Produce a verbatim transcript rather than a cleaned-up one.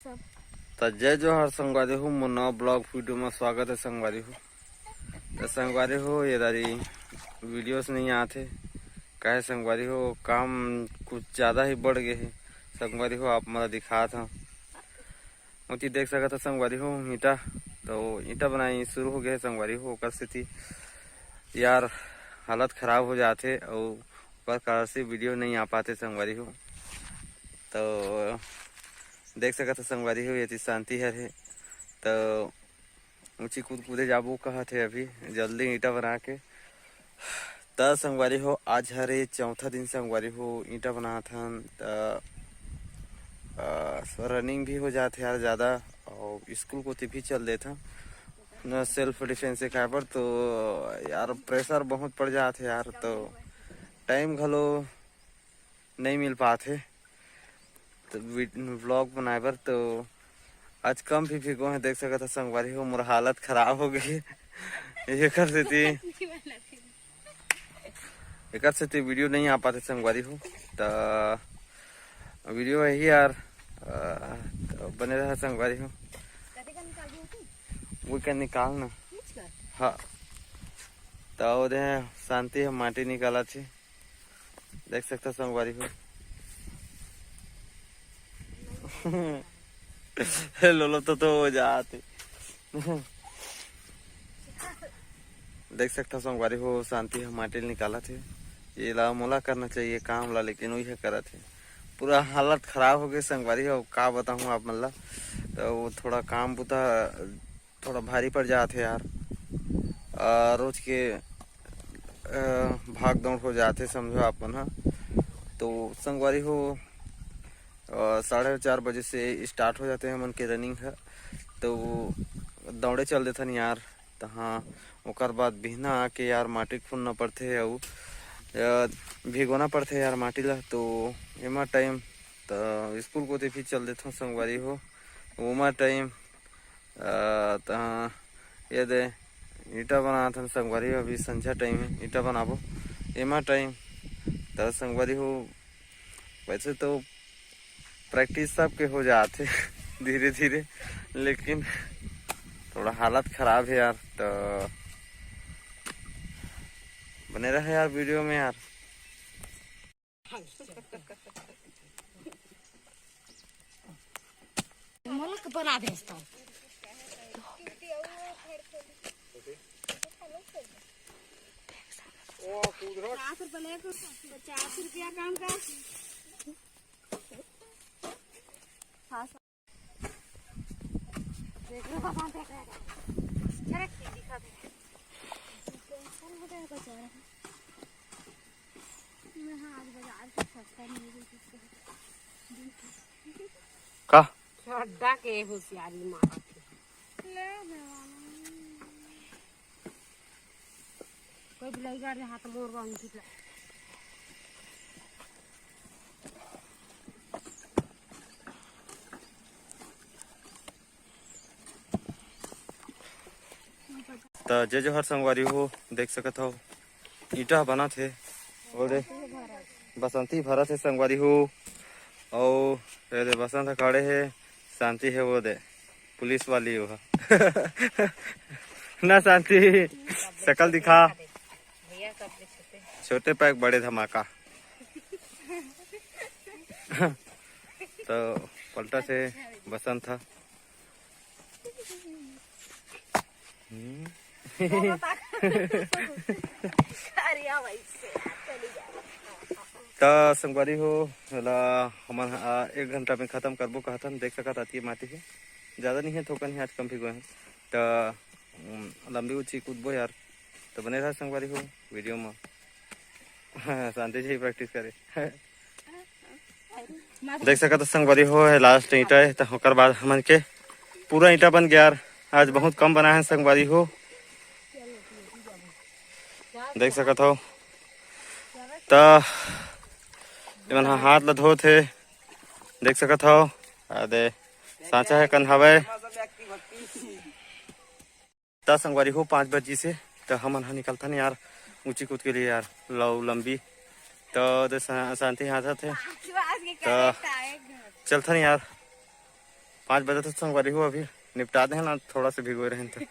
त जय जोहार संगवारी हो, मोर नवा ब्लॉग वीडियो में स्वागत है संगवारी हो। त संगवारी हो, ये दारी वीडियोस नहीं आते, काहे संगवारी हो, काम कुछ ज़्यादा ही बढ़ गए है संगवारी हो। आप मोला दिखात हव, ओती देख सकत हो संगवारी हो, ईंटा, तो ईंटा बनाई शुरू हो गए है संगवारी हो, ओकर सेती यार हालत खराब हो जाथे, अउ ओकर कारण से वीडियो नहीं आ पाते संगवारी हो। तो देख सकत हो संगवारी हो, ये शांति हर है, तो ऊंची कूद कूदे जाबो कहत हे अभी जल्दी ईंटा बना के। त संगवारी हो, आज हरे चौथा दिन संगवारी हो, ईंटा बनात हन। त रनिंग भी हो जात हे यार ज़्यादा, और स्कूल कोती भी चल देत हन न, सेल्फ डिफेंस से खाए बर। तो यार प्रेशर बहुत पड़ जात हे यार, तो टाइम घलो नहीं मिल पात हे तो ब्लॉग बनाए बर। तो आज कम भी भिगो है, देख सकत हो संगवारी हो, मोर हालत खराब हो गई है। एकर सेती एकर सेती वीडियो नहीं आ पाते संगवारी हो। त वीडियो है ही यार, अ, त बने रहा संगवारी हो। वो क्या निकाल ना। हाँ, त ओदे शांति है, माटी निकाला थी। देख सकता संगवारी हो। लोलो तो, तो हो जाते। देख सकता संगवारी हो, शांति ह माटी ल निकालत हे। ये ला मोला करना चाहिए काम ला, लेकिन वही करत हे। पूरा हालत खराब हो गई संगवारी हो, का बताऊँ आप मन ला। तो वो थोड़ा काम बुता थोड़ा भारी पड़ जात हे यार। आ, रोज के, आ, भाग दौड़ हो जात हे, समझो आप मन ह। तो संगवारी हो, आ, साढ़े चार बजे से स्टार्ट हो जाते हैं हमन के रनिंग ह। तो दौड़े चल देथन यार। त हाँ, ओकर बाद बिहना आके यार माटी खुनना पड़थे अउ, आ, भिगोना पड़थे यार माटी ला। तो एमा टाइम त स्कूल कोती भी चल देथन संगवारी हो, ओमा टाइम। आ, त ये दे ईंटा बनात हन संगवारी हो, अभी संझा टाइम है, ईंटा बनाबो एमा टाइम। त संगवारी हो, वैसे तो प्रैक्टिस सबके हो जात हे धीरे धीरे, लेकिन थोड़ा हालत खराब है यार। तो बने रहे यार वीडियो में यार। मोला के बना दे हस तब। पचास रुपया कम कर। देख लो बाबा, देख रहा है। चल, ठीक दिखा दे। टेंशन हो गया बेचारा। मैं हाँ, आज बाजार से सस्ता नहीं है, कुछ का? अड्डा के होशियारी मारत हे। ले भगवान। कोई बिलाई गाड़ी हाथ मोर बांध के ला। त जय जोहार संगवारी हो, देख सकत हव ईंटा बनत हे, ओदे बसंती भरत हे संगवारी हो, अउ एदे बसंत खड़े हे, शांति हे वो दे पुलिस वाली वो। ना शांति, शकल दिखा। छोटे पैक बड़े धमाका। तो पलटा से बसंत ह। हम्म। त संगवारी हो, एला हमन ह एक घंटा में खत्म करबो कहथन। देख सकत आती माटी हे, ज़्यादा नहीं है, थोकन ही आज कम भी गए हैं। त उम, लंबी ऊंची कूदबो यार। त बने रहा संगवारी हो वीडियो में। शांति जी प्रैक्टिस करे। देख सकत हो संगवारी हो, है लास्ट ईंटा है, त ओकर बाद हमन के पूरा ईंटा बन गया यार। आज बहुत कम बना है संगवारी हो, देख सकत हो। त एमन ह हाथ ला धोत हे, देख सकत हो। अदे सांचा है कन हवय। त संगवारी हो, पाँच बज जिसे, त हमन ह निकलथन यार ऊंची कूद के लिए यार, लव लंबी। त दे शा-, शांति हाथ थे, त चलथन यार। पाँच बजे तो संगवारी हो, अभी निपटा दे ना, थोड़ा सा भिगोए रहेन तो।